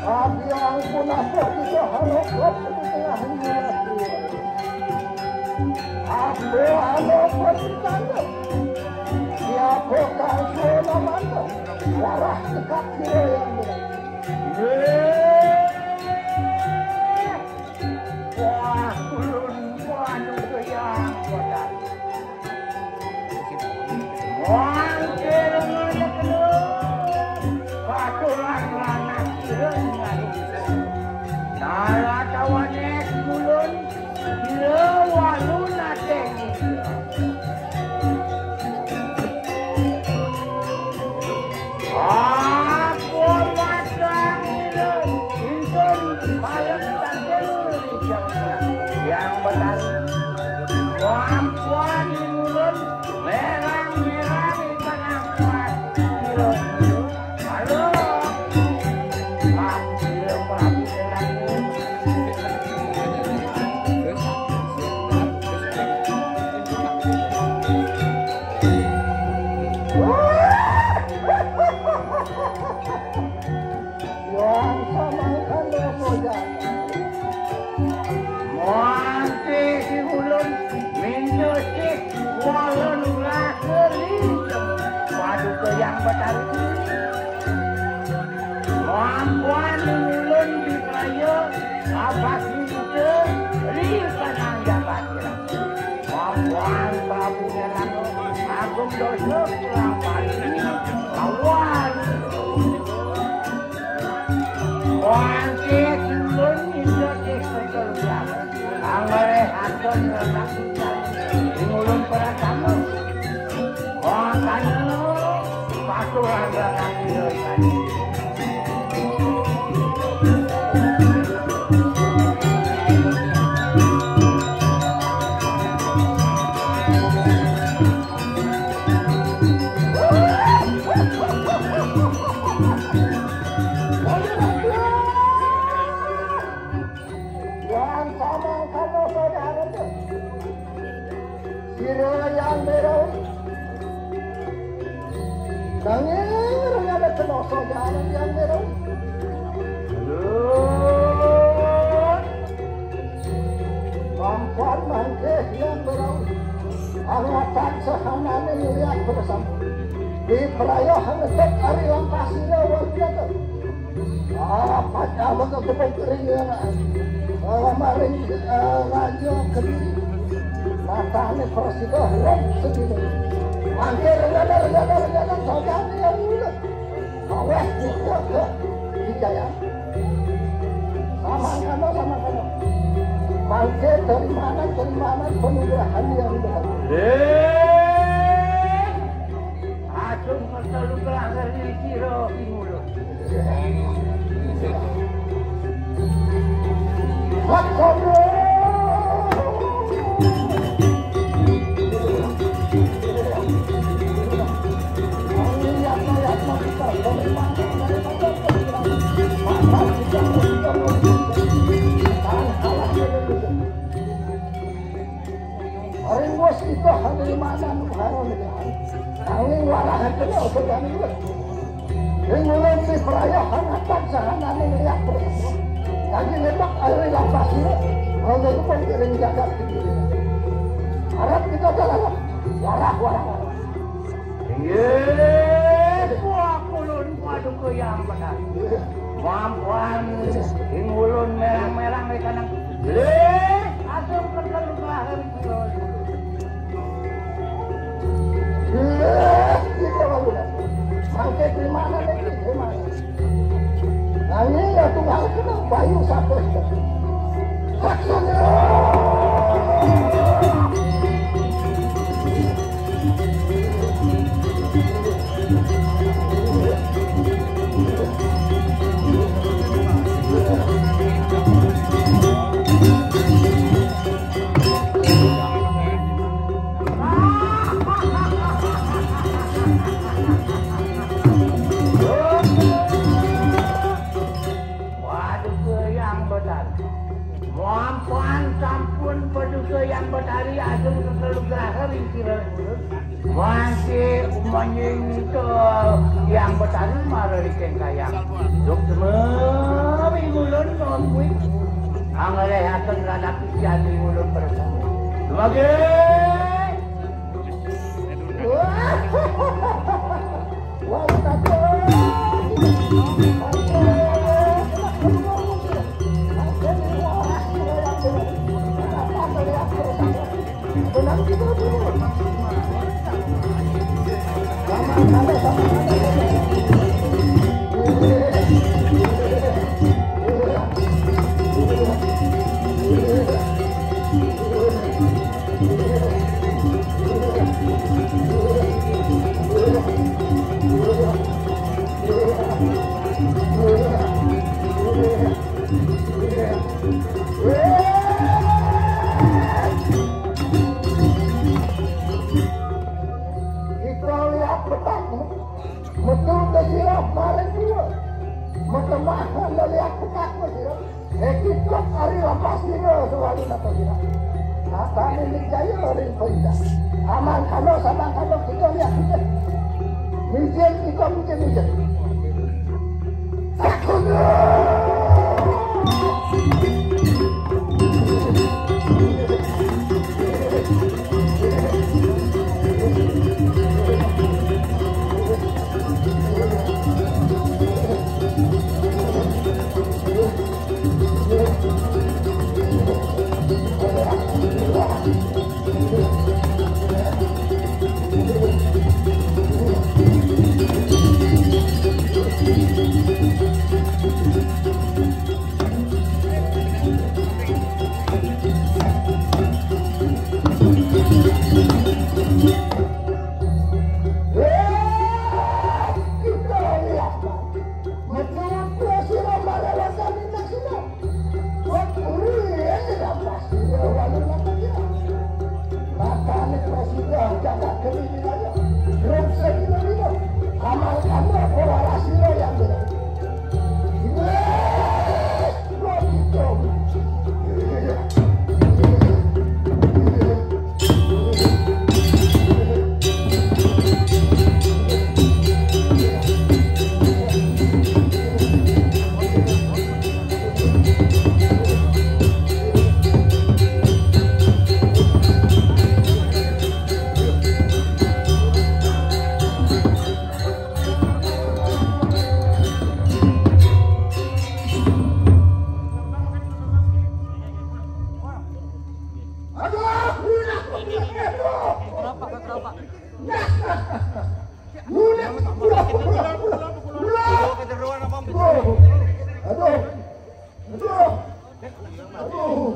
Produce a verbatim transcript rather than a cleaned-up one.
Abi ampun, apa kita harap di tengah ini? Apa harap kita? Siapa kau suruh nama? Warah dekat dia yang benar. Wah, ulun panu goyang kodan. Wangkir ngelek-ngelek. Patulan ranak ireng ngalung. Nala tawanek ulun, ira walu nateng. Apa matang ilun? Insun paling tangkil yang benar. Wampuan ilun merang-merang ikan amat. Ilun. Halo. Pak, ilun Prabu Tenang. Yang sama kan dosa jahat. Muanti si ulun minjosik walon lakeri paduka yang batari. Mampuan ulun di kaya abah minta ri kanang jabat. Mampuan Prabu Nirana agung dosa pulang balik lawan. Wangke ulun injak kekeluarga. Anggalih akan letak di ulun para tamu. Makanya patuh raga lagi. Yang sama kalau saudara tu. Sira yang merau. Nanging ada kena saudara yang merau. Lut. Mampuan mangke yang merau. Angatan sahanane ngeliat bersama. Di peraya hangetet ari lampah sira warga tu. Ah, pada maka kepung kering ya. Ah, maring, ah, raja kediri. Matane prasida rem sedina. Mangke rengana, rengana, rengana, saudara yang mulia. Aweh kita ke Wijaya. Samangkana, samangkana. Mangke terimanan, terimanan penugrahan yang besar. Eh, asung ketelu kelanggar di sira pingulu. Ring wis kita hadirin madan harum. Nanging warahan kena obat anu. Ing ulun si praya hangatan sahanane ngeliat. Lagi lebak air lapas ini. Kalau itu pun kirim jagat tinggi. Harap kita dalam warah-warah. Inggih, wah, ulun paduka yang benar. Mampuan ing ulun merang-merang di kanang. Lih, asam kental lahir. Lih, kita lalu. Mangke terima niki, terima. Nanging ya tunggal kena bayu satu. Saksana. Paduka yang benar. Muampuan sampun paduka yang betari agung kekelugraha ring sira. Masih umanying yang betari mara ring kayang. Duk semen. Pangléhaken ranakih adi ulun bersama. Sebagai Kita lihat petak, metu ke sirah maring dua. Metemahan lihat petak ke sirah. Eh, kita hari lapas sirah sewali napa sirah. Apa ini jaya ring perintah. Aman kano, sabang kano, kita lihat kita. Mijil, kita mijil, mijil. Aduh. Aduh. Aduh.